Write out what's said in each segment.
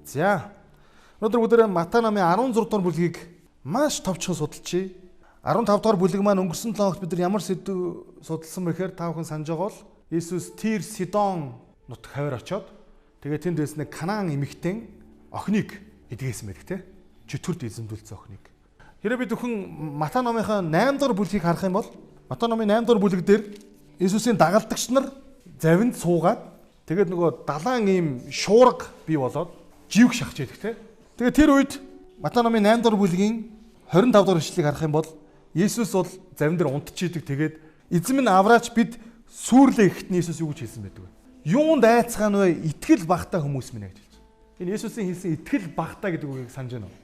За. Өнөөдөр бүгдээрээ Матай намын 16 дугаар бүлгийг маш товчхон судалчихъя. 15 дугаар бүлэг маань өнгөрсөн 7 хоногт бид нар ямар сэдв судалсан бэхээр та бүхэн санаж байгаа бол Иесус Тир Сидон нутаг хавар очоод тэгээ тэнд байсан нэг Канаан эмэгтэй охиныг эдгээсэн байдаг те. Чөтгөрд эзэмдүүлсэн охиныг. Хэрэв бид бүхэн Матай номынхаа 8 дугаар бүлгийг харах юм бол Матай номын 8 дугаар бүлэг дээр Иесусийн дагалдагч нар завинд суугаад тэгээд нөгөө далаан ийм шуурга бий болоод живг шахаж байдаг те. Тэгээд тэр үед Матай номын 8 дугаар бүлгийн 25 дугаар ишлэлийг харах юм бол Иесус бол завин дээр унтчихийдэг. Тэгээд эзэм нь авраач бид сүрлээ гэхэд нь Иесус юу гэж хэлсэн байдаг вэ? Юунд айцгаан вэ? Итгэл багтаа хүмүүс минь гэж хэлж байна. Энэ Иесусийн хэлсэн итгэл багтаа гэдэг үгийг санаж байна уу?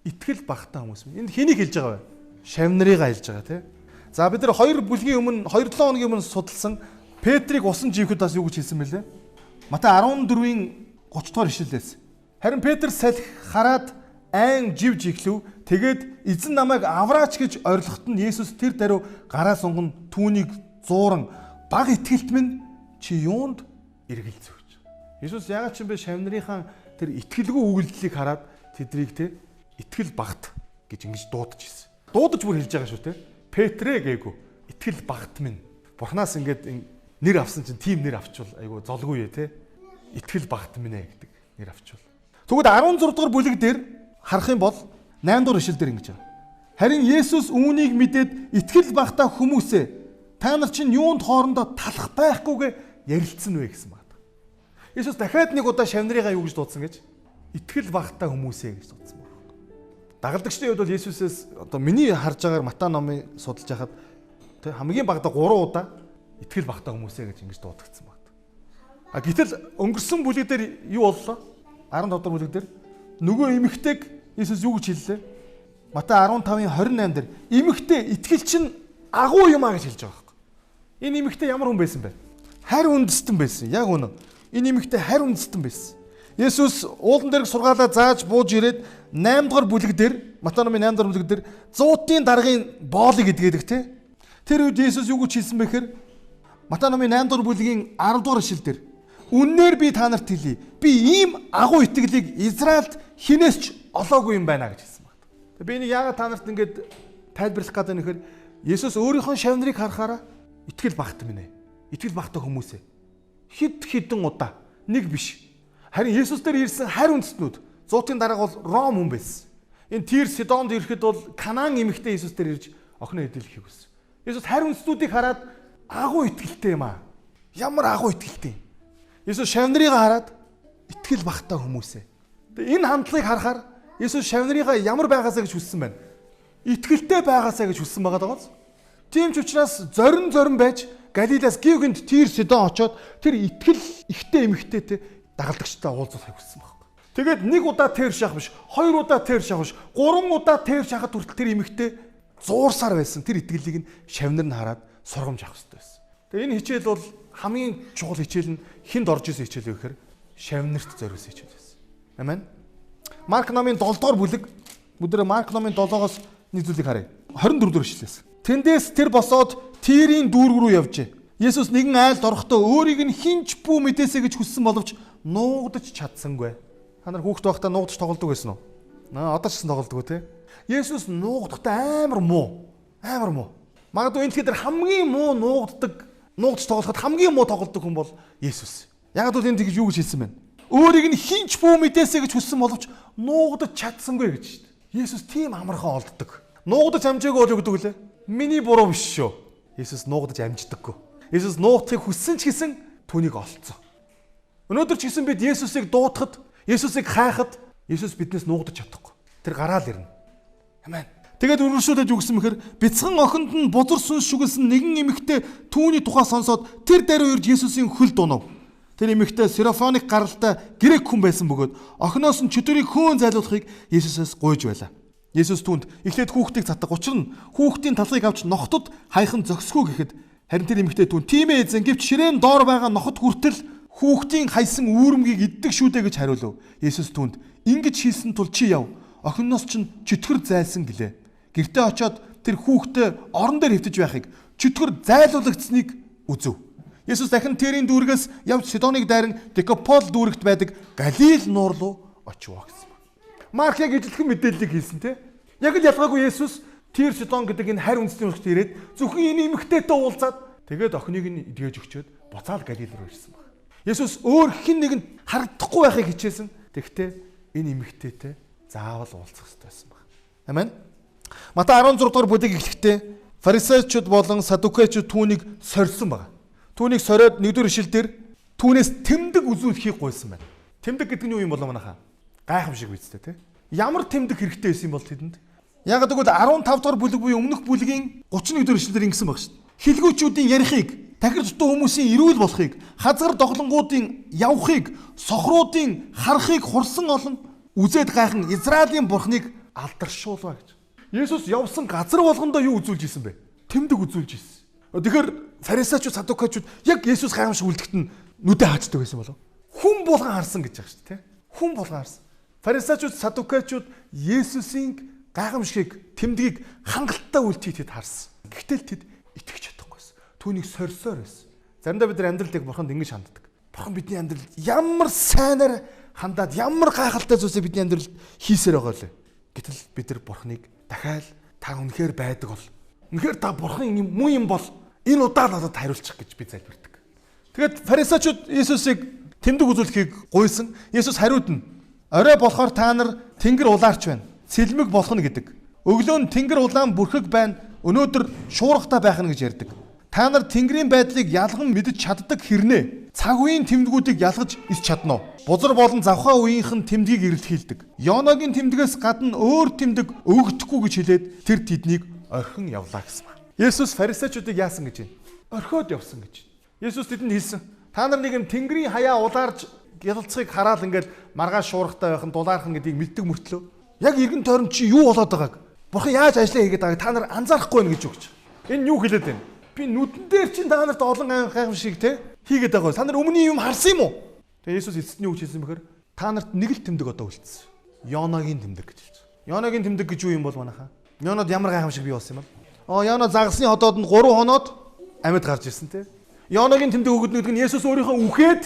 Итгэл багтаа хүмүүс минь. Энд хэнийг хэлж байгаа вэ? Шавь нарыгаа хэлж байгаа тий. За бид нар хоёр бүлгийн өмнө 2-7 хоногийн өмнө судалсан Петрийг усан живхэд бас юу гэж хэлсэн бэлээ? Матай 14-ийн 30 дугаар ишлэлээс. Харин Петр салхи хараад айн жив жиглэв. Тэгээд эзэн намайг авраач гэж орилоход нь Есүс тэр даруй гараа сунган түүнийг зууран баг итгэлт минь чи юунд эргэлзэв гэж. Есүс яагаад ч юм бэ шавь нарынхаа тэр итгэлгүй үйлдэлийг хараад тэдрийг те итгэл багт гэж ингэж дуудаж ирсэн. Дуудаж бүр хэлж байгаа шүү те. Петрэ гээгүй. Итгэл багт минь. Бурханаас ингээд нэр авсан чинь тийм нэр авчвал айгу золгүй ээ те. Итгэл багт минь ээ гэдэг нэр авчвал. Тэгвэл 16 дугаар бүлэг дээр харах юм бол 8 дугаар ишлэл дээр ингэж байна. Харин Есүс үүнийг мэдээд итгэл багтаа хүмүүсээ та нар чинь юунд хоорондоо талах байхгүйгээ ярилцсан вэ гэсэн байна. Есүс дахиад нэг удаа шавь нарыгаа юу гэж дуудсан гэж? Итгэл багтаа хүмүүсээ гэж дуудсан байна. Дагалдагчдын хувьд бол Есүсээс одоо миний харж байгаагаар Матай номыг судалж байхад тэг хамгийн багадаа 3 удаа итгэл багтаа хүмүүсээ гэж ингэж дуудагдсан байна. А гэтэл өнгөрсөн бүлэг дээр юу боллоо? 15 дугаар бүлэг дээр нөгөө эмэгтэйг Иесус юу гэж хэллээ? Матай 15-ын 28 дээр эмэгтэй итгэл чинь агуу юм а гэж хэлж байгаа байхгүй. Энэ эмэгтэй ямар хүн байсан бэ? Харь үндэстэн байсан. Яг үнэн. Энэ эмэгтэй харь үндэстэн байсан. Есүс уулан дээрх сургаалаа зааж бууж ирээд 8 дугаар бүлэг дээр Матай номын 8 дугаар бүлэг дээр зуутын даргын боолыг эдгээдэг те. Тэр үед Есүс юу гэж хэлсэн бэ гэхээр Матай номын 8 дугаар бүлгийн 10 дугаар ишлэл дээр үннээр би та нарт хэлье. Би ийм агуу итгэлийг Израильд хинээс ч олоогүй юм байна гэж хэлсэн байна. Би энийг яагаад та нарт ингээд тайлбарлах гэдэг нь гэхээр Есүс өөрийнхөө шавь нарыг харахаараа итгэл багт минь ээ. Итгэл багтаа хүмүүсээ. Хэд хэдэн удаа нэг биш. Харин Есүс дээр ирсэн харь үндэстнүүд зуутын дарга бол Ром хүн байсан. Энэ Тир Сидонд ирэхэд бол Канаан эмэгтэй Есүс дээр ирж охиноо эдэлхийг хүссэн. Есүс харь үндэстнүүдийг хараад агуу итгэлтэй юм аа. Ямар агуу итгэлтэй. Есүс шавь нарыгаа хараад итгэл багтаа хүмүүсээ. Тэгээ энэ хандлагыг харахаар Есүс шавь нарыгаа ямар байгаасаа гэж хүссэн байна. Итгэлтэй байгаасаа гэж хүссэн байгаа даа. Тийм ч учраас зорин зорин байж Галилеас гів гинт Тир Сидон очоод тэр итгэл ихтэй эмэгтэйтэй дагалдагчтай уулзахыг хүссэн баг. Тэгээд нэг удаа тэр шахах биш, хоёр удаа тэр шахах биш, гурван удаа тэр шахахад хүртэл тэр эмэгтэй зуурсаар байсан. Тэр итгэлийг нь шавь нар нь хараад сургамж авах хэрэгтэй байсан. Тэгээ энэ хичээл бол хамгийн чухал хичээл нь хүнд орж исэн хичээл вэ гэхээр шавь нарт зориулсан хичээл байсан. Амен. Марк номын 7 дугаар бүлэг бүгдээ Марк номын 7-оос нэг зүйлийг харъя. 24 дугаар ишлэлээс. Тэндээс тэр босоод Тирийн дүүрэг рүү явжээ. Есүс нэгэн айлд орохдоо өөрийг нь хинч бүү мэдээсэй гэж хүссэн боловч нуугдаж чадсангүй. Та нар хүүхэд байхдаа нуугдаж тоглодог байсан уу? Аа одоо ч гэсэн тоглодог те. Есүс нуугдахдаа амар муу. Амар муу. Магадгүй энэ дэлхий дээр хамгийн муу нуугддаг, нуугдаж тоглоход хамгийн муу тоглодог хүн бол Есүс. Яг л энэ тэгж юу гэж хэлсэн бэ? Өөрийг нь хинч бүү мэдээсэй гэж хүссэн боловч нуугдаж чадсангүй гэж шүү дээ. Есүс тийм амархан олддог. Нуугдаж амжаагүй бол юу гэдэг вүлээ? Миний буруу биш шүү. Есүс нуугдаж амждаггүй. Есүс нуугдахыг хүссэн ч гэсэн түүнийг олцсон. Өнөөдөр ч гэсэн бид Есүсийг дуутахад, Есүсийг хайхад Есүс биднээс нуугдаж чадахгүй. Тэр гараал ирнэ. Амен. Тэгээд үргэлжлүүлээд юу гэсэн мэхэр бяцхан охинд нь бузар сүнс шүглсэн нэгэн эмэгтэй түүний тухай сонсоод тэр даруй ирж Есүсийн хөл дунав. Тэр эмэгтэй Сирофоник гаралтай грек хүн байсан бөгөөд охиноос нь чөтгөрийг хөөн зайлуулахыг Есүсээс гуйж байлаа. Есүс түүнд эхлээд хүүхдийг татаг. Учир нь хүүхдийн талхыг авч нохотод хаяхан зөксгөө гэхэд харин тэр эмэгтэй түүн тийм ээ эзэн гэвч ширээн доор байгаа нохот хүртэл хүүхдийн хайсан үүрмгийг иддэг шүү дээ гэж хариулв. Есүс түүнд ингэж хийсэн тул чи яв. Охиноос чинь чөтгөр зайлсан гэлээ. Гэртээ очиод тэр хүүхдээ орон дээр хэвтэж байхыг чөтгөр зайлуулагдсныг үзв. Есүс дахин Тирийн дүүргээс явж Сидоныг дайран Декапол дүүрэгт байдаг Галил нуур руу очив гэсэн байна. Марк яг ижилхэн мэдээллийг хэлсэн те. Яг л ялгаагүй Есүс Тир Сидон гэдэг энэ харь үндэсний урагт ирээд зөвхөн энэ эмэгтэйтэй уулзаад тэгээд охиныг нь эдгэж өгчөөд буцаал Галил руу ирсэн байна. Есүс өөр хэн нэгэнд харагдахгүй байхыг хичээсэн. Тэгэхдээ энэ эмэгтэйтэй заавал уулзах ёстой байсан байна. Амен. Матай 16 дугаар бүлэг эхлэхдээ фарисеучуд болон саддукейчуд түүнийг сорьсон байна. Түүнийг сориод 1-р ишлэл дээр түүнээс тэмдэг үзүүлэхийг гуйсан байна. Тэмдэг гэдэг нь юу юм болоо манайхаа? Гайхамшиг биз дээ, тий? Ямар тэмдэг хэрэгтэй байсан юм бол тэдэнд? Яг гэвэл 15 дугаар бүлэг буюу өмнөх бүлгийн 31 дугаар ишлэл дээр ингэсэн баг шүү дээ. Хилгүүчүүдийн ярихыг, тахир дутуу хүмүүсийн эрүүл болохыг, хазгар доглонгуудын явахыг, сохруудын харахыг хурсан олон үзээд гайхан Израилийн бурхныг алдаршуулва гэж. Есүс явсан газар болгондоо юу үзүүлж исэн бэ? Тэмдэг үзүүлж исэн. Тэгэхээр фарисеучуд, саддукейчуд яг Есүс гайхамшиг үлдэхэд нь нүдэ хаачдаг байсан болов? Хүн болгон харсан гэж байгаа шүү дээ, тэ? Хүн болгон харсан. Фарисеучуд, саддукейчуд Есүсийн гайхамшигыг, тэмдгийг хангалттай үлдхийг тэд харсан. Гэхдээ л тэд итгэж чадахгүйсэн. Түүнийг сорьсоор байсан. Заримдаа бид нар амьдралыг бурханд ингэж ханддаг. Бурхан бидний амьдралд ямар сайнаар хандаад ямар гайхалтай зүйлсийг бидний амьдралд хийсээр байгаа лээ. Гэтэл бид нар бурханыг дахиад та үнэхээр байдаг бол, үнэхээр та бурхан юм муу юм бол энэ удаа надад хариулчих гэж би залбирдаг. Тэгээд фарисеучуд Иесусыг тэмдэг үзүүлэхийг гуйсан. Иесус хариуд нь орой болохоор та нар тэнгэр улаарч байна. Цэлмэг болох нь гэдэг. Өглөө нь тэнгэр улаан бүрхэг байна. Өнөөдөр шуургатай байх нь гэж ярьдаг. Та нар тэнгэрийн байдлыг ялган мэдэж чаддаг хэрнээ цаг үеийн тэмдгүүдийг ялгаж ис чадна уу? Бузар болон завхаа үеийнхэн тэмдгийг эрэлхийлдэг. Йоногийн тэмдгээс гадна өөр тэмдэг өгөгдөхгүй гэж хэлээд тэр тэднийг орхин явлаа гэсэн байна. Есүс фарисеучудыг яасан гэж байна? Орхиод явсан гэж. Есүс тэдэнд хэлсэн. Та нар нэг юм тэнгэрийн хаяа улаарж гялалцахыг хараад ингээд маргааш шуургатай байх нь дулаархан гэдгийг мэддэг мөртлөө яг эргэн тойрон чи юу болоод байгааг бурхан яаж ажиллаа хийгээд байгааг та нар анзаарахгүй байна гэж өгч. Энэ юу хэлээд байна? Би нүдэн дээр чинь та нарт олон гайхамшиг те хийгээд байгаа. Та нар өмнө юм харсан юм уу? Тэгээ Есүс эцэст нь юу гэж хэлсэн бэхээр та нарт нэг л тэмдэг одоо үлдсэн. Йоногийн тэмдэг гэж хэлсэн. Йоногийн тэмдэг гэж юу юм бол манайхаа? Йонод ямар гайхамшиг бий болсон юм бол? Йоно загасны ходоод нь 3 хоноод амьд гарч ирсэн те. Йоногийн тэмдэг өгдөг нь Есүс өөрийнхөө үхээд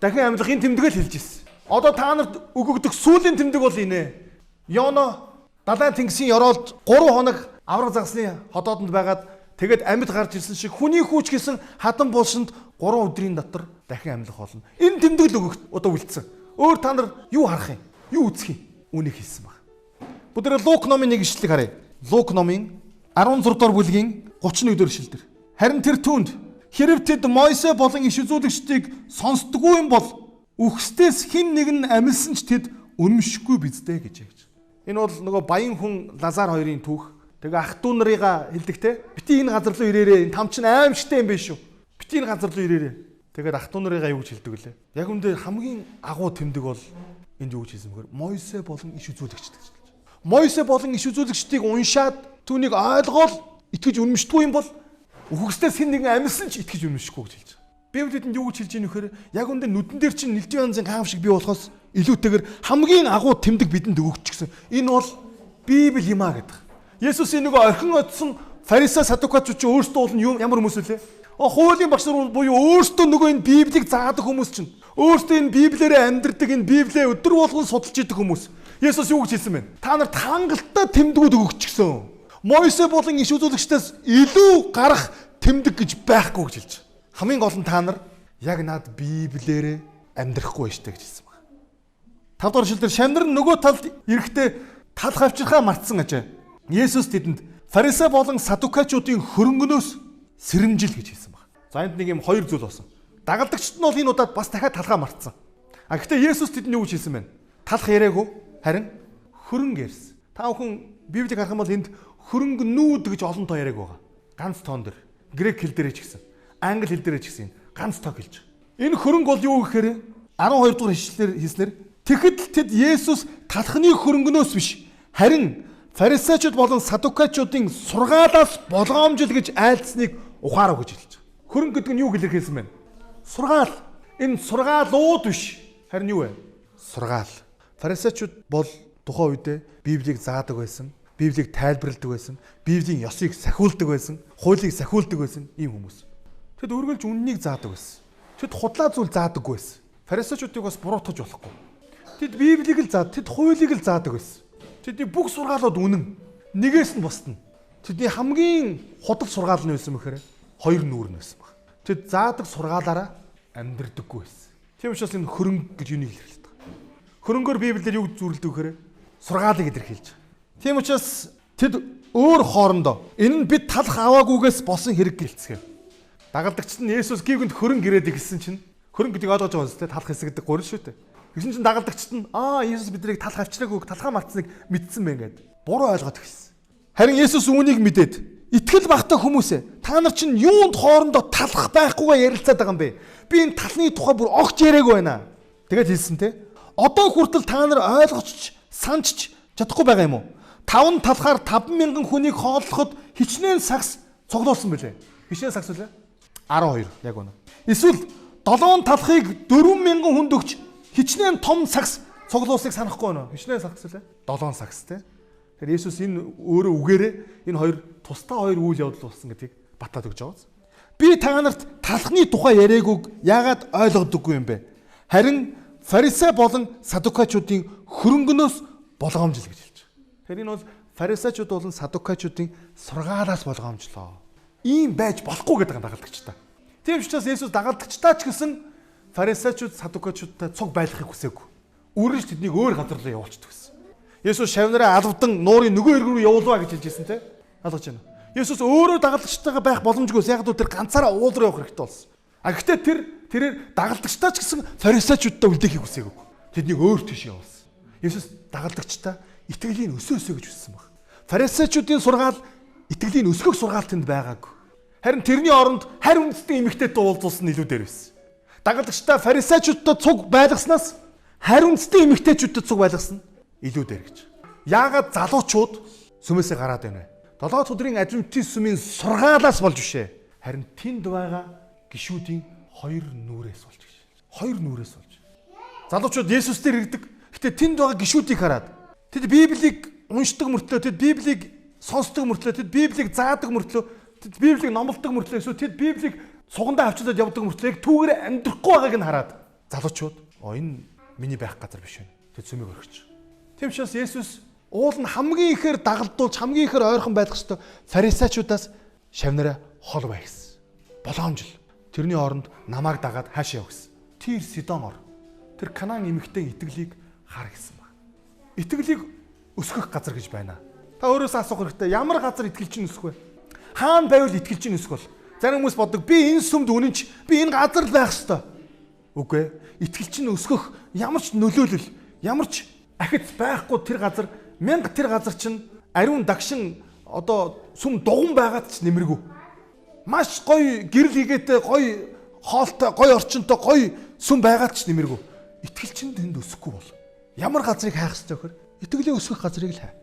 дахин амьдлахын тэмдэгийг л хэлж ирсэн. Одоо та нарт өгөгдөх сүүлийн тэмдэг бол энэ. Йоно далайн тэнгисийн ёроолд 3 хоног авраг загасны ходоодонд байгаад тэгээд амьд гарч ирсэн шиг хүний хүүч гэсэн хадан булшинд 3 өдрийн дотор дахин амьлах болно. Энэ тэмдэг л өгөх одоо үлдсэн. Өөр та нар юу харах юм? Юу үзэх юм? Үүнийг хэлсэн баг. Бүгд Лук номын нэг ишлэлийг харъя. Лук номын 16 дугаар бүлгийн 31 дугаар ишлэл дээр. Харин тэр түүнд хэрв тэд Мойсе болон иш үзүүлэгчдийг сонсдоггүй юм бол үхсдээс хэн нэг нь амилсан ч тэд үнэмшихгүй биздээ гэж хэлж. Энэ бол нөгөө баян хүн Лазар хоёрын түүх. Тэгээ ах トゥ нарыгаа хэлдэг те. Бити энэ газар руу ирээрээ. Энэ там чинь аимшигтай юм биш үү? Бити энэ газар руу ирээрээ. Тэгээд ах トゥ нарыгаа юу гэж хэлдэг вүлээ? Яг үндэ хамгийн агуу тэмдэг бол энд юу гэж хэлсэн бэхээр Мойсе болон иш үзүүлэгчд гэж хэлж. Мойсе болон иш үзүүлэгчдийг уншаад түүнийг ойлгоол итгэж үнэмшдэггүй юм бол үхгсдээс хэн нэгэн амилсан ч итгэж үнэмшихгүй гэж хэлж байгаа. Библиэд энд юу гэж хэлж ийм нөхөр яг үндэ нүдэн дээр чинь нэлтийн янзын гайхамшиг бий болохоос илүүтэйгээр хамгийн агуу тэмдэг бидэнд өгөгдчихсэн. Энэ бол Библи юм а гэдэг. Есүсийн нөгөө орхин одсон фарисей саддукачууд чи өөрсдөө бол юм ямар хүмүүс вүлээ? Хуулийн багш нар буюу өөрсдөө нөгөө энэ Библийг заадаг хүмүүс чинь өөрсдөө энэ Библиэрээ амьдрдаг, энэ Библиэ өдөр болгон судалж идэг хүмүүс. Есүс юу гэж хэлсэн бэ? Та нарт хангалттай тэмдгүүд өгөгдчихсэн. Мойсе болон иш үзүүлэгчдээс илүү гарах тэмдэг гэж байхгүй гэж хэлж. Хамгийн гол нь та нар яг над Библиэрээ амьдрахгүй байж таа гэж хэлсэн байна. 5 дугаар ишлэл дээр шамнар нь нөгөө талд ирэхдээ талх авчирхаа мартсан ажээ. Есүс тэдэнд фарисей болон саддукейчуудын хөрөнгөнөөс сэрэмжил гэж хэлсэн байна. За энд нэг юм хоёр зүйл болсон. Дагалдагчд нь бол энэ удаад бас дахиад талхаа мартсан. А гэхдээ Есүс тэдэнд юу гэж хэлсэн бэ? Талх яриаггүй харин хөрөнгө ярьсан. Та бүхэн Библийг харах юм бол энд хөрөнгөнүүд гэж олон тоо яриаг байгаа. Ганц тоон дээр. Грек хэл дээрээ ч гэсэн, англи хэл дээрээ ч гэсэн ганц тоо хэлж байгаа. Энэ хөрөнгө бол юу гэхээр 12 дугаар ишлэлээр хэлснээр тэгэхэд л тэд Есүс талхны хөрөнгөнөөс биш харин фарисеучуд болон саддукейчуудын сургаалаас болгоомжил гэж айлдсныг ухаарав гэж хэлж байгаа. Хөрөнгө гэдэг нь юу илэрхийлсэн бэ? Сургаал. Энэ сургаалууд биш. Харин юу вэ? Сургаал. Фарисеучуд бол тухайн үедээ Библийг заадаг байсан. Библийг тайлбарладаг байсан. Библийн ёсыг сахиулдаг байсан. Хуулийг сахиулдаг байсан ийм хүмүүс. Тэд үргэлж үннийг заадаг байсан. Тэд худлаа зүйл заадаггүй байсан. Фарисеучуудыг бас буруутгаж болохгүй. Тэд Библийг л заад, тэд хуулийг л заадаг байсан. Тэдний бүх сургаалууд үнэн. Нэгээс нь бусдна. Тэдний хамгийн худал сургаал нь байсан бэхээр хоёр нүүр нь байсан баг. Тэд заадаг сургаалаараа амьдрдаггүй байсан. Тийм учраас энэ хөрөнгө гэж юуныг илэрхийлдэг байгаа. Хөрөнгөөр Библиэр юу зүрлдэг вэхээр сургаалыг илэрхийлж байгаа. Тийм учраас тэд өөр хоорондоо энэ нь бид талах аваагүйгээс болсон хэрэг гэлцгээв. Дагалдагчид нь Есүс гівгэнд хөрөнгө ирээд ихсэн чинь хөрөнгө гэдгийг ойлгож байгаа үстэй талах хэсэг гэдэг гурил шүү дээ. Тэгсэн чинь дагалдагчид нь Есүс биднийг талах авчираагүй талхаа мартсныг мэдсэн байх гээд буруу ойлгоод эхэлсэн. Харин Есүс үүнийг мэдээд итгэл багтай хүмүүсээ та нар чинь юунд хоорондоо талах байхгүйгээ ярилцаад байгаа юм бэ? Би энэ талны тухай бүр огт яриаггүй байна. Тэгээд хэлсэн те. Одоо хүртэл та нар ойлгоч санчч чадахгүй байгаа юм уу? 5 талхаар 5000 хүнийг хооллоход хичнээн сагс цуглуулсан бэлээ. Хичнээн сагс үлээ? 12 яг үнэ. Эсвэл 7 талхыг 4000 хүнд өгч хичнээн том сагс цуглуулсныг санахгүй байна уу? Хичнээн сагс үлээ? 7 сагс те. Тэгэхээр Есүс энэ өөрөө үгээрээ энэ хоёр тусдаа хоёр үйл явдал болсон гэдгийг батлаад өгч байгаа. Би та нарт талхны тухай яриагүйг яагаад ойлгодоггүй юм бэ? Харин фарисей болон садукачуудын хөрөнгөнөөс болгоомжл гэж хэлж байгаа. Тэгэхээр энэ бол фарисеучуд болон садукачуудын сургаалаас болгоомжлоо. Ийм байж болохгүй гэдэг дагалдагчтай. Тийм ч учраас Есүс дагалдагчтай ч гэсэн фарисеучуд садукачуудтай цуг байлгахыг хүсээгүй. Үргэлж тэднийг өөр газар руу явуулчихдаг гэсэн. Есүс шавнараа алавдан нуурын нөгөө эрг рүү явуулваа гэж хэлж ирсэн те. Ойлгож байна уу? Есүс өөрөө дагалдагчтайгаа байх боломжгүй. Яг л тэр ганцаараа уул руу явах хэрэгтэй болсон. А гэхдээ тэрээр дагалдагчтай ч гэсэн фарисеучудтай үлдээхийг хүсээгүй. Тэднийг өөр тийш явуулсан. Есүс дагалдагчтай итгэлийн өсөөсөө гэж хүссэн баг. Фарисеучудын сургаал итгэлийн өсгөх сургаал тэнд байгаагүй. Харин тэрний оронд харь үндэстэн эмэгтэйтэй уулзуулсан нь илүү дээр байсан. Дагалдагчтай фарисеучудтай цуг байлгаснаас харь үндэстэн эмэгтэйчүүдтэй цуг байлгасан илүү дээр гэж. Яагаад залуучууд сүмээсээ гараад байна вэ? 7 өдрийн адвентист сүмийн сургаалаас болж бишээ. Харин тэнд байгаа гишүүдийн хоёр нүрээс болж гэж. Хоёр нүрээс болж. Залуучууд Есүс дээр ирдэг. Гэтэ тэнд байгаа гишүүдийг хараад тэд Библийг уншдаг мөртлөө, тэд Библийг сонсдог мөртлөө, тэд Библийг заадаг мөртлөө, тэд Библийг номлодог мөртлөө, эсвэл тэд Библийг сугандаа авчираад явдаг мөртлөө яг түүгээр амьдрахгүй байгааг нь хараад залуучууд энэ миний байх газар биш байна. Тэд сүмийг орхиж. Тийм учраас Есүс уул нь хамгийн ихээр дагалдуулж хамгийн ихээр ойрхон байх ёстой фарисеучудаас шавнараа хол бай гэсэн. Боломжл. Тэрний оронд намайг дагаад хаашаа яв гэсэн. Тир Сидон ор. Тэр Канаан эмэгтэй итгэлийг хар гэсэн баг. Итгэлийг өсгөх газар гэж байна. Та өөрөөсөө асуух хэрэгтэй. Ямар газар итгэл чинь өсөх вэ? Хаана байвал итгэл чинь өсөх бол? Зарим хүмүүс боддог би энэ сүмд үнэнч, би энэ газар л байх ёстой. Үгүй ээ. Итгэл чинь өсгөх ямар ч нөлөөлөл, ямар ч ахиц байхгүй тэр газар мянга тэр газар чинь ариун дагшин одоо сүм дуган байгаад ч нэмэргүй. Маш гоё гэрэл хийгээтэй, гоё хоолтой, гоё орчинтой, гоё сүм байгаад ч нэмэргүй. Итгэл чинь тэнд өсөхгүй бол. Ямар газрыг хайх ёстой вөхөр? Итгэлээ өсгөх газрыг л хай.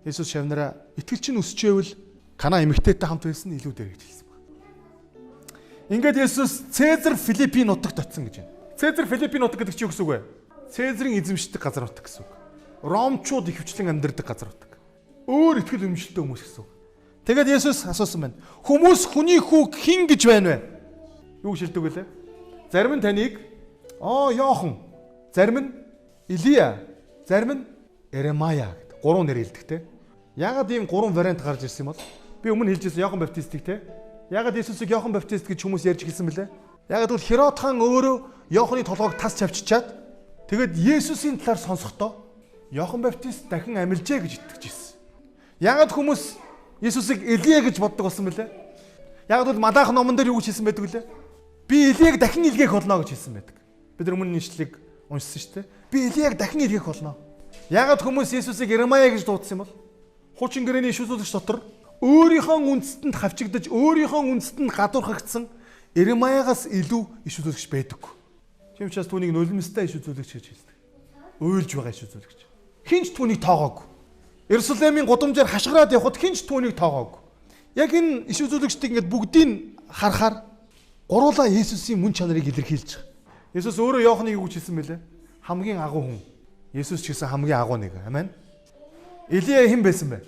Есүс шавнараа итгэл чинь өсчээвэл Канаа эмэгтэйтэй хамт байсан нь илүү дээр гэж хэлсэн баг. Ингээд Есүс Цезар Филиппийн нутагт очсон гэж байна. Цезар Филиппийн нутаг гэдэг чинь юу гэсэн үг вэ? Цезарийн эзэмшдэг газар нутаг гэсэн үг. Ромчууд ихэвчлэн амьдардаг газар нутаг. Өөр итгэл үнэмшилтэй хүмүүс гэсэн үг. Тэгээд Есүс асуусан байна. Хүмүүс хүний хүүг хэн гэж байна вэ? Юу гэж хэлдэг вүлээ? Зарим нь таныг Йохан, зарим нь Илия, зарим нь Еремая гэдэг гурван нэр хэлдэг те. Яагаад ийм гурван вариант гарч ирсэн юм бол? Би өмнө хэлж ирсэн Йохан Баптистыг те. Яагаад Есүсийг Йохан Баптист гэж хүмүүс ярьж эхэлсэн бэлээ? Яагаад гэвэл Херод хаан өөрөө Йоханы толгойг тас чавчичаад тэгээд Есүсийн талаар сонсохдоо Йохан Баптист дахин амилжээ гэж итгэж ирсэн. Яагаад хүмүүс Есүсийг Илия гэж боддог болсон бэлээ? Яагаад гэвэл Малах номон дээр юу гэж хэлсэн байдаг вүлээ? Би Илияг дахин илгээх болно гэж хэлсэн байдаг. Бид нар өмнө нийслэлийг уншсан шүү дээ. Би Илияг дахин илгээх болно. Яагаад хүмүүс Есүсийг Еремая гэж дуудсан юм бол? Хуучин гэрээний иш үзүүлэгч дотор өөрийнхөө үндэстэнд хавчигдаж, өөрийнхөө үндэстэнд гадуурхагдсан Еремаягаас илүү иш үзүүлэгч байдаггүй. Тийм учраас түүнийг нулимстай иш үзүүлэгч гэж хэлдэг. Уйлж байгаа иш үзүүлэгч. Хинч түүнийг тоогоогүй. Иерусалимын гудамжаар хашгираад явхад хинч түүнийг тоогоогүй. Яг энэ иш үзүүлэгчдийг ингээд бүгдийг харахаар гуруулаа Есүсийн мөн чанарыг илэрхийлж байгаа. Есүс өөрөө Иоханыг юу гэж хэлсэн бэлээ? Хамгийн агуу хүн. Есүс ч гэсэн хамгийн агуу нэг. Амен. Илия хэн байсан бэ?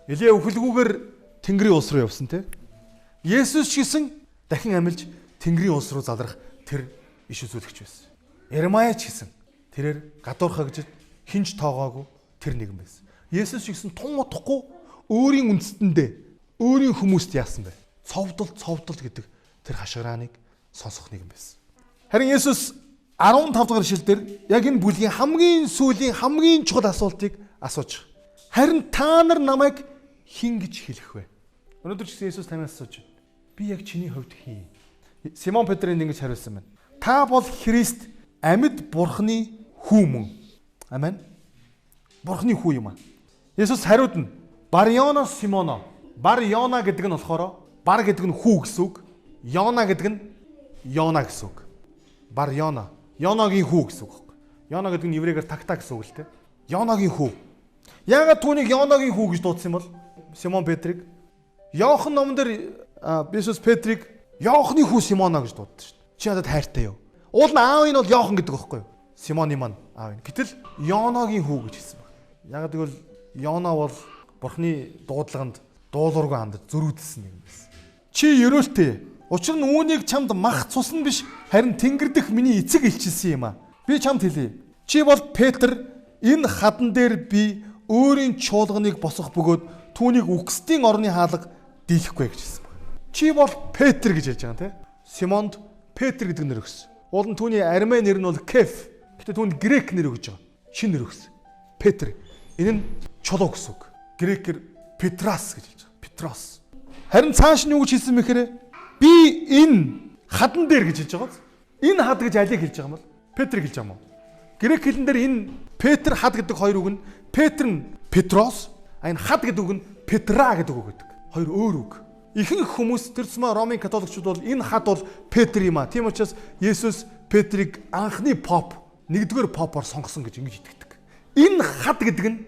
Илия үхэлгүйгээр Тэнгэрийн улс руу явсан тий. Есүс ч гэсэн дахин амилж Тэнгэрийн улс руу залрах тэр иш үзүүлэгч байсан. Еремая ч гэсэн Тэрээр гадуурхаа гэж хинж тоогоогүй тэр нэгэн байсан. Есүс шигсэн тун удахгүй өөрийн үндэстэндээ өөрийн хүмүүст яасан бэ? Цовдол цовдол гэдэг тэр хашгирааныг сонсох нэгэн байсан. Харин Есүс 15 дугаар ишлэл дээр яг энэ бүлгийн хамгийн сүүлийн хамгийн чухал асуултыг асууж. Харин та нар намайг хэн гэж хэлэх вэ? Өнөөдөр ч гэсэн Есүс танаас асууж байна. Би яг чиний хувьд хэн юм? Симон Петр энд ингэж хариулсан байна. Та бол Христ, амьд Бурхны хүү мөн. Амен. Бурхны хүү юм аа. Есүс хариуд нь Бар Йона Симоно. Бар Йона гэдэг нь болохоор бар гэдэг нь хүү гэсэн үг. Йона гэдэг нь Йона гэсэн үг. Бар Йона. Йоногийн хүү гэсэн үг байхгүй. Йона гэдэг нь еврейгээр такта гэсэн үг л дээ. Йоногийн хүү. Яагаад түүнийг Йоногийн хүү гэж дуудсан юм бол? Симон Петрийг Иохан номон дээр Иесус Петрийг Иохны хүү Симоно гэж дууддаг шүү дээ. Чи надад хайртай юу? Уул нь аав нь бол Иохан гэдэг байхгүй юу? Симоны маань аав нь. Гэтэл Йоногийн хүү гэж хэлсэн байна. Яагаад гэвэл Йоно бол Бурхны дуудлаганд дуулуургүй хандаж зөрүүдэлсэн нэг юм байсан. Чи ерөөлтэй. Учир нь үүнийг чамд мах цус нь биш харин тэнгэр дэх миний эцэг илчилсэн юм а. Би чамд хэлье. Чи бол Петр, энэ хадан дээр би өөрийн чуулганыг босгох бөгөөд түүнийг үхгсдийн орны хаалга дийлэхгүй гэж хэлсэн байна. Чи бол Петр гэж хэлж байгаа юм те. Симонд Петр гэдэг нэр өгсөн. Уул нь түүний арамей нэр нь бол Кеф. Гэтэ түүнд грек нэр өгж байгаа. Шин нэр өгсөн. Петр. Энэ нь чулуу гэсэн үг. Грекээр Петрас гэж хэлж байгаа. Петрос. Харин цааш нь юу гэж хэлсэн мэхээр би энэ хадан дээр гэж хэлж байгаа биз? Энэ хад гэж алийг хэлж байгаа юм бол? Петр хэлж байгаа юм уу? Грек хэлэн дээр энэ Петр хад гэдэг хоёр үг нь Петр нь Петрос, а энэ хад гэдэг үг нь Петра гэдэг үг гэдэг. Хоёр өөр үг. Ихэнх хүмүүс тэр тусмаа Ромын католикчууд бол энэ хад бол Петр юм а. Тийм учраас Есүс Петрийг анхны поп, нэгдүгээр попоор сонгосон гэж ингэж итгэдэг. Энэ хад гэдэг нь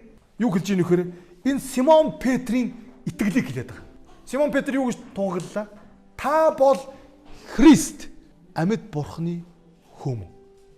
юу хэлж ийн вэхээр энэ Симон Петрийн итгэлийг хэлээд байгаа. Симон Петр юу гэж тунхаглалаа? Та бол Христ, амьд Бурхны хүү мөн.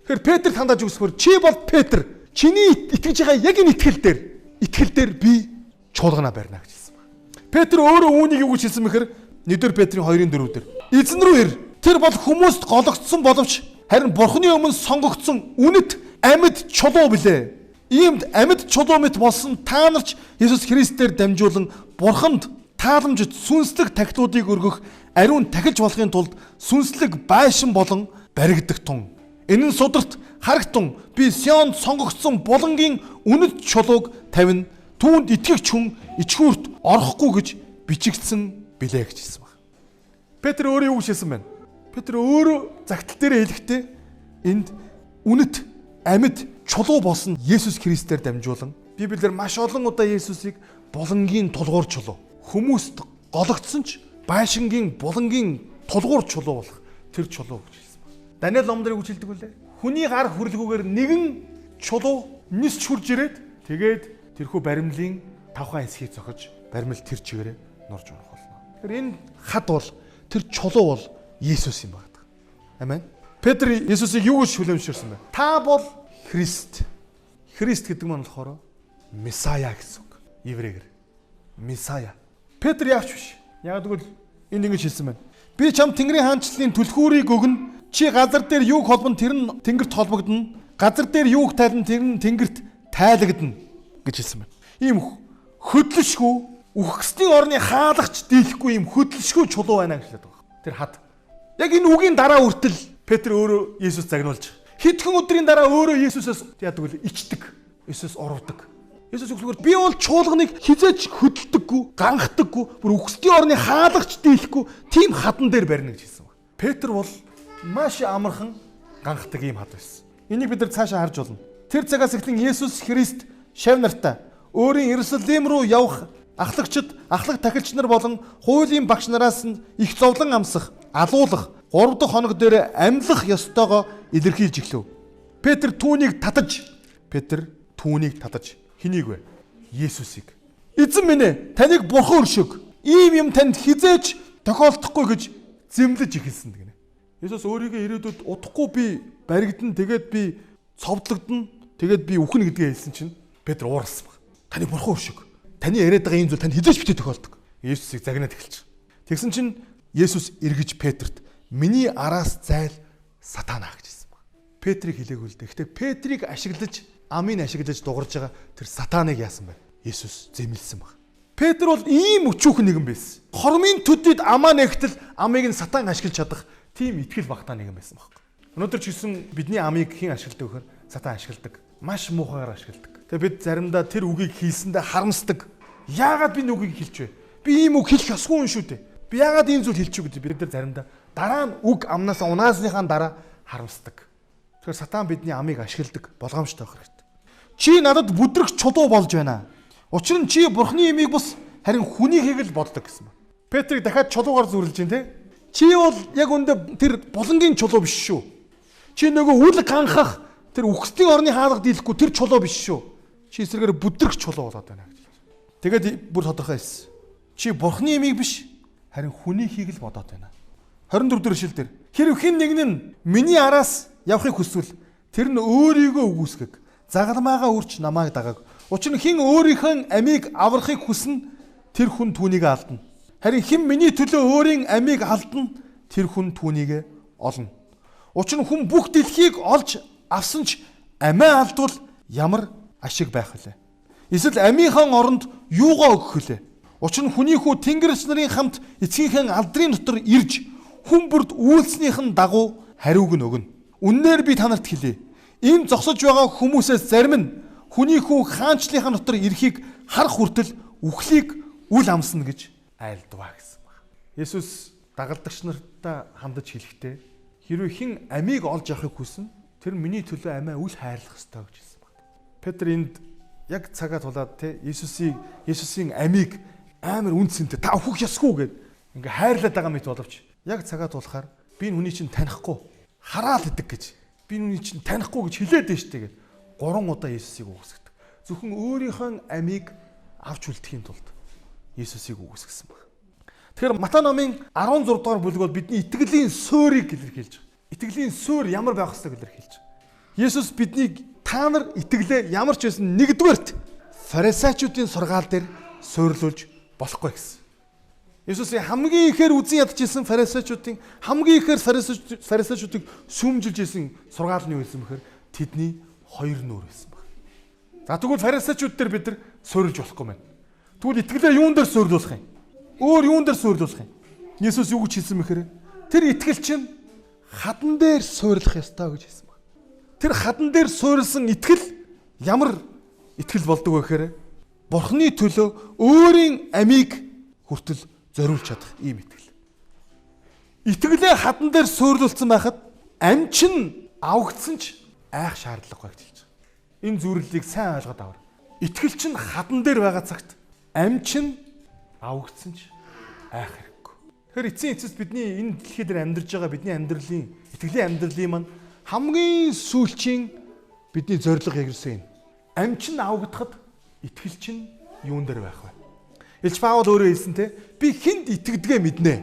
Тэгэхээр Петр хандаж өгсөхөр чи бол Петр, чиний итгэж байгаа яг энэ итгэл дээр би чуулганаа барина гэж хэлсэн байна. Петр өөрөө үүнийг юу гэж хэлсэн бэхэр 1-р Петрийн 2-4 дээр. Эзэн рүү ир. Тэр бол хүмүүст гологдсон боловч харин Бурхны өмнө сонгогдсон үнэт амьд чулуу билээ. Иймд амьд чулуу мэт болсон та нар ч Есүс Христээр дамжуулан Бурханд тааламжит сүнслэг тахилуудыг өргөх ариун тахилж болохын тулд сүнслэг байшин болон баригдах тун. Энэ нь сударт харагтун би Сионд сонгогдсон булангийн үнэт чулууг тавина. Түүнд итгэгч хүн ичхүүрт орохгүй гэж бичигдсэн билээ гэж хэлсэн байна. Петр өөрөө юу гэж хэлсэн бэ? Петр өөрөө загтал дээрээ хэлэхдээ энд үнэт амьд чулуу болсон Есүс Христээр дамжуулан Библиэр маш олон удаа Есүсийг булангийн тулгуур чулуу, хүмүүст гологдсон ч байшингийн булангийн тулгуур чулуу болох тэр чулуу гэж хэлсэн байна. Даниэл номон дээр юу гэж хэлдэг вүлээ? Хүний гар хүрлгүүгээр нэгэн чулуу нисч хурж ирээд тэгээд тэрхүү баримлын тавхан хэсгийг зохиж баримл тэр чигээрээ нурж унах болно. Тэгэхээр энэ хад бол тэр чулуу бол Есүс юм байна. Амен. Петр Есүсийг юу гэж хүлээмжшүүлсэн бэ? Та бол Христ. Христ гэдэг нь болохоор Месая гэсэн үг. Еврейгээр. Месая. Петр яавч биш. Яг тэгвэл энд ингэж хэлсэн байна. Би чам Тэнгэрийн хаанчлалын түлхүүрийг өгнө. Чи газар дээр юуг холбоно тэр нь Тэнгэрт холбогдоно. Газар дээр юуг тайлна тэр нь Тэнгэрт тайлагдана гэж хэлсэн байна. Ийм хөдлөшгүй үхгсдийн орны хаалгач дийлэхгүй ийм хөдлөшгүй чулуу байна гэж хэлээд байгаа. Тэр хад. Яг энэ үгийн дараа хүртэл Петр өөрөө Есүс загнуулж. Хэдхэн өдрийн дараа өөрөө Есүсээс яадаг вэ? Ичдэг. Есүс урвдаг. Есүс өгсөөр би бол чуулганыг хизээч хөдөлдөггүй, ганхдаггүй, бүр үхсдийн орны хаалгач дийлэхгүй тийм хадан дээр барина гэж хэлсэн байна. Петр бол маш амархан ганхдаг ийм хад байсан. Энийг бид нар цаашаа харж болно. Тэр цагаас эхлэн Есүс Христ шав нартай өөрийн Иерусалим руу явах ахлагчид, ахлах тахилч нар болон хуулийн багш нараас нь их зовлон амсах, алуулах, 3 дахь хоног дээр амьлах ёстойгоо илэрхийлж эхлэв. Петр түүнийг татаж хэнийг вэ? Есүсийг. Эзэн минь ээ, таныг бурхан өршөг. Ийм юм танд хизээч тохиолдохгүй гэж зэмлэж эхэлсэн гэнэ. Есүс өөрийгөө ирээдүйд удахгүй би баригдана, тэгээд би цовдлогдно, тэгээд би үхнэ гэдгээ хэлсэн чинь Петр ууралсан баг. Таны бурхан өршөг. Таны яриад байгаа ийм зүйл танд хизээч битгий тохиолдог. Есүсийг загнаад эхэлж. Тэгсэн чинь Есүс эргэж Петрт миний араас зайл сатана гэж хэлсэн баг. Петрийг хэлээгүй л дээ. Гэхдээ Петрийг ашиглаж, амийг ашиглаж дугарж байгаа тэр сатаныг яасан бэ? Есүс зэмлсэн баг. Петр бол ийм өчүүхэн нэгэн байсан. Хормын төдийд амаа нэгтэл амыг нь сатан ашиглаж чадах тийм итгэл багтаа нэгэн байсан баг. Өнөөдөр ч гэсэн бидний амыг хэн ашигладаг вэхээр сатан ашигладаг. Маш муухайгаар ашигладаг. Тэгээ бид заримдаа тэр үгийг хэлсэндээ харамсдаг. Яагаад би нүгийг хэлж вэ? Би ийм үг хэлэх ёсгүй юм шүү дээ. Би яагаад ийм зүйл хэлчих вэ гэдэг бид нар заримдаа дараа нь үг амнаас унаасныхаа дараа харамсдаг. Тэгэхээр сатан бидний амыг ашигладаг болгоомжтой байх хэрэгтэй. Чи надад бүдрэх чулуу болж байна. Учир нь чи бурхны имийг бус харин хүнийхийг л боддог гэсэн байна. Петрийг дахиад чулуугаар зүрлж байна те. Чи бол яг үндэ тэр булангийн чулуу биш шүү. Чи нөгөө үл ганхах тэр үхсдийн орны хаалга дийлэхгүй тэр чулуу биш шүү. Чи эсрэгээр бүдрэх чулуу болоод байна гэж. Тэгээд бүр тодорхой хэлсэн. Чи бурхны имийг биш харин хүнийхийг л бодоод байна. 24 дэх ишлэл дээр хэрв хэн нэг нь миний араас явахыг хүсвэл тэр нь өөрийгөө үгүйсгэг. Загалмаагаа үрч намайг дагааг. Учир нь хэн өөрийнхөө амийг аврахыг хүснэ тэр хүн түүнийг алдна. Харин хэн миний төлөө өөрийн амийг алдна тэр хүн түүнийг олно. Учир нь хүн бүх дэлхийг олж авсан ч амиа алдвал ямар ашиг байх вүлээ? Эсвэл амийнхаа оронд юугаа өгөх вүлээ? Учир нь хүний хүү Тэнгэрч нарын хамт эцгийнхээ алдрын дотор ирж хүн бүрд үйлснийх нь дагуу хариуг нь өгнө. Үннээр би та нарт хэлье. Энэ зогсож байгаа хүмүүсээс зарим нь хүний хүү хаанчлалынхаа дотор ирэхийг харах хүртэл үхлийг үл амсна гэж айлдваа гэсэн баг. Есүс дагалдагч нартаа хандаж хэлэхдээ хэрвээ хэн амийг олж авахыг хүснэ тэр миний төлөө амиа үл хайрлах ёстой гэж хэлсэн баг. Петр энд яг цагаа тулаад те Есүсийн амийг амар үн цэнтэй та өөхөх ёсгүй гэд ингээ хайрлаад байгаа мэт боловч яг цагаа тулахаар би энэ хүний чинь танихгүй хараал идэг гэж би энэ хүний чинь танихгүй гэж хэлээд байна штэ гэд 3 удаа Есүсийг үгүйсгэдэг. Зөвхөн өөрийнхөө амийг авч үлдэхийн тулд Есүсийг үгүйсгэсэн баг. Тэгэхээр Матай номын 16 дугаар бүлэг бол бидний итгэлийн суурийг илэрхийлж байгаа. Итгэлийн суурь ямар байх ёстойг илэрхийлж байгаа. Есүс биднийг та нар итгэлээ ямар ч байсан нэгдүгээрт фарисеучуудын сургаал дээр суйрлуулж болохгүй гэсэн. Есүсийн хамгийн ихээр үзэн ядаж исэн фарисеучуудын хамгийн ихээр фарисеучуудыг сүмжилж исэн сургаал нь юу байсан бэхээр тэдний хоёр нүүр байсан баг. За тэгвэл фарисеучуд дээр бид нар суйрлж болохгүй байна. Тэгвэл итгэлээ юун дээр суйрлуулах юм? Өөр юун дээр суйрлуулах юм? Есүс юу гэж хэлсэн бэхээр тэр итгэл чинь хадан дээр суйрлах ёстой гэж хэлсэн баг. Тэр хадан дээр суйрлсан итгэл ямар итгэл болдог вэ гэхээр Бурхны төлөө өөрийн амийг хүртэл зориулж чадах ийм итгэл. Итгэлээ хадан дээр суйрлуулсан байхад ам чинь авагдсан ч айх шаардлагагүй гэж хэлж байгаа. Энэ зүрлэлийг сайн ойлгоод аваар. Итгэл чинь хадан дээр байгаа цагт ам чинь авагдсан ч айх хэрэггүй. Тэгэхээр эцсийн эцэст бидний энэ дэлхий дээр амьдарч байгаа бидний амьдралын итгэлийн амьдралын маань хамгийн сүүлчийн бидний зорилго яг ерөөсөө энэ. Ам чинь авагдахад итгэл чинь юун дээр байх вэ? Элч Паул өөрөө хэлсэн те би хүнд итгэдгээ мэднэ.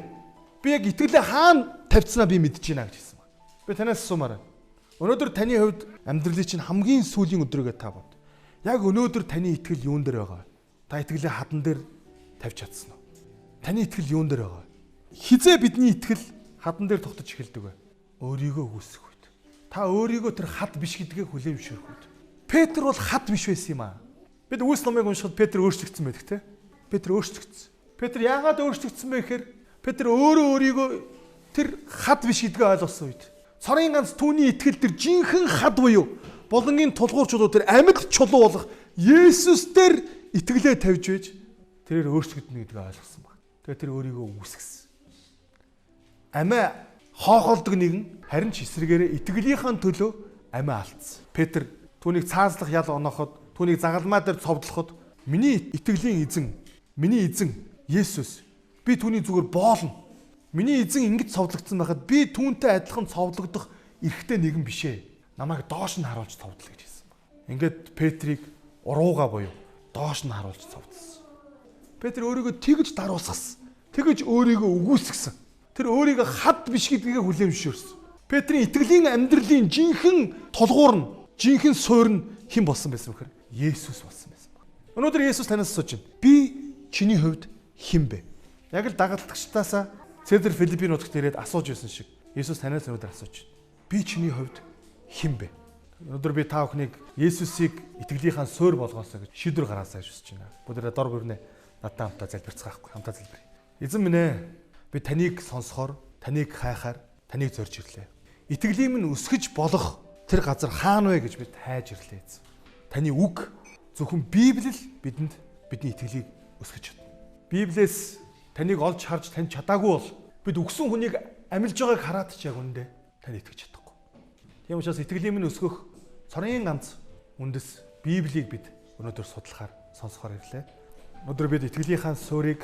Би яг итгэлээ хаана тавьцсанаа би мэдэж байна гэж хэлсэн байна. Би танаас асуумаар байна. Өнөөдөр таны хувьд амьдралын чинь хамгийн сүүлийн өдрөөгөө та бод. Яг өнөөдөр таны итгэл юун дээр байгаа вэ? Та итгэлээ хадан дээр тавьж чадсан уу? Таны итгэл юун дээр байгаа вэ? Хизээ бидний итгэл хадан дээр тогтож эхэлдэг вэ? Өөрийгөө үгүйсгэх үед. Та өөрийгөө тэр хад биш гэдгээ хүлээн зөвшөөрөх үед. Петр бол хад биш байсан юм аа. Бид Үйлс номыг уншихад Петр өөрчлөгдсөн байдаг те. Петр өөрчлөгдсөн. Петр яагаад өөрчлөгдсөн бэ гэхээр Петр өөрөө өөрийгөө тэр хад биш гэдгээ ойлгосон үед. Цорын ганц түүний итгэл тэр жинхэнэ хад буюу булангийн тулгуур чулуу тэр амьд чулуу болох Есүс дээр итгэлээ тавьж байж тэрээр өөрчлөгдөнө гэдгээ ойлгосон баг. Тэгээ тэр өөрийгөө үгүйсгэсэн. Амиа хоохолдог нэгэн харин ч эсрэгээрээ итгэлийнхаа төлөө амиа алдсан. Петр түүнийг цааслах ял онооход түүнийг загалмаа дээр цовдлоход миний итгэлийн эзэн, миний эзэн Есүс би түүний зүгээр боолно. Миний эзэн ингэж цовдлогдсон байхад би түүнтэй адилхан цовдлогдох эрхтэй нэгэн биш ээ. Намайг доош нь харуулж цовдол гэж хэлсэн баг. Ингээд Петрийг урууга буюу доош нь харуулж цовдлсон. Петр өөрийгөө тэгж даруусгасан. Тэгж өөрийгөө үгүйсгэсэн. Тэр өөрийгөө хад биш гэдгийг хүлээн зөвшөөрсөн. Петрийн итгэлийн амьдралын жинхэнэ тулгуур нь, жинхэнэ суурь нь хэн болсон байсан бэхээр Есүс болсон байсан баг. Өнөөдөр Есүс танаас асууж байна. Би чиний хувьд хэн бэ? Яг л дагалдагчдаасаа Цезар Филиппийн нутагт ирээд асууж байсан шиг Есүс танаас өнөөдөр асууж байна. Би чиний хувьд хэн бэ? Өнөөдөр би та бүхнийг Есүсийг итгэлийнхаа суурь болгоосоо гэж шийдвэр гаргаасаа гэж хүсэж байна. Бүгдээрээ дор бүрнээ надтай хамтаа залбирцгаахгүй, хамтаа залбирая. Эзэн минь ээ, би таныг сонсохоор, таныг хайхаар, таныг зорж ирлээ. Итгэлийн минь өсгөж болох тэр газар хаана вэ гэж би хайж ирлээ эзэн. Таны үг зөвхөн Библи л бидэнд бидний итгэлийг өсгөж чадна. Библиэс таныг олж харж таньж чадаагүй бол бид үгсэн хүнийг амилж байгааг хараад ч яг үндэ тань итгэж чадахгүй. Тийм учраас итгэлийн минь өсгөх цорын ганц үндэс Библийг бид өнөөдөр судлахаар сонсохоор ирлээ. Өнөөдөр бид итгэлийнхаа суурийг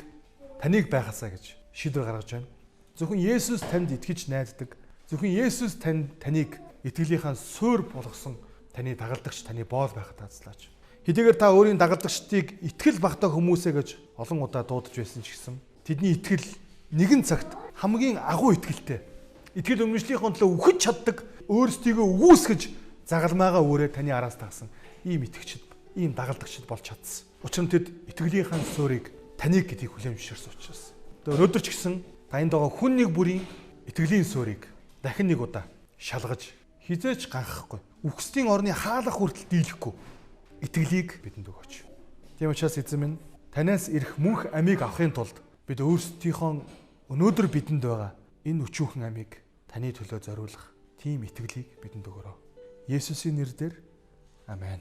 таныг байхасаа гэж шийдвэр гаргаж байна. Зөвхөн Есүс танд итгэж найддаг. Зөвхөн Есүс танд таныг итгэлийнхаа суурь болгосон таны дагалдагч, таны боол байхад таацлаач. Хэдийгээр та өөрийн дагалдагчдыг итгэл багтаа хүмүүсээ гэж олон удаа дуудаж байсан ч гэсэн тэдний итгэл нэгэн цагт хамгийн агуу итгэлтэй. Итгэл үнэмшлийнхээ төлөө үхэж чаддаг, өөрсдийгөө үгүйсгэж загалмаагаа өөрөө таны араас дагсан ийм итгэгчд, ийм дагалдагчд болж чадсан. Учир нь тэд итгэлийнхаа суурийг таныг гэдгийг хүлээн зөвшөөрсөн учраас. Тэгээ өнөөдөр ч гэсэн та энд байгаа хүн нэг бүрийн итгэлийн суурийг дахин нэг удаа шалгаж хизээч ганхахгүй, үхсдийн орны хаалга хүртэл дийлэхгүй итгэлийг бидэнд өгөөч. Тийм учраас эзэн минь, танаас ирэх мөнх амийг авахын тулд бид өөрсдийнхөө өнөөдөр бидэнд байгаа энэ өчүүхэн амийг таны төлөө зориулах тийм итгэлийг бидэнд өгөөрэй. Есүсийн нэрээр амен.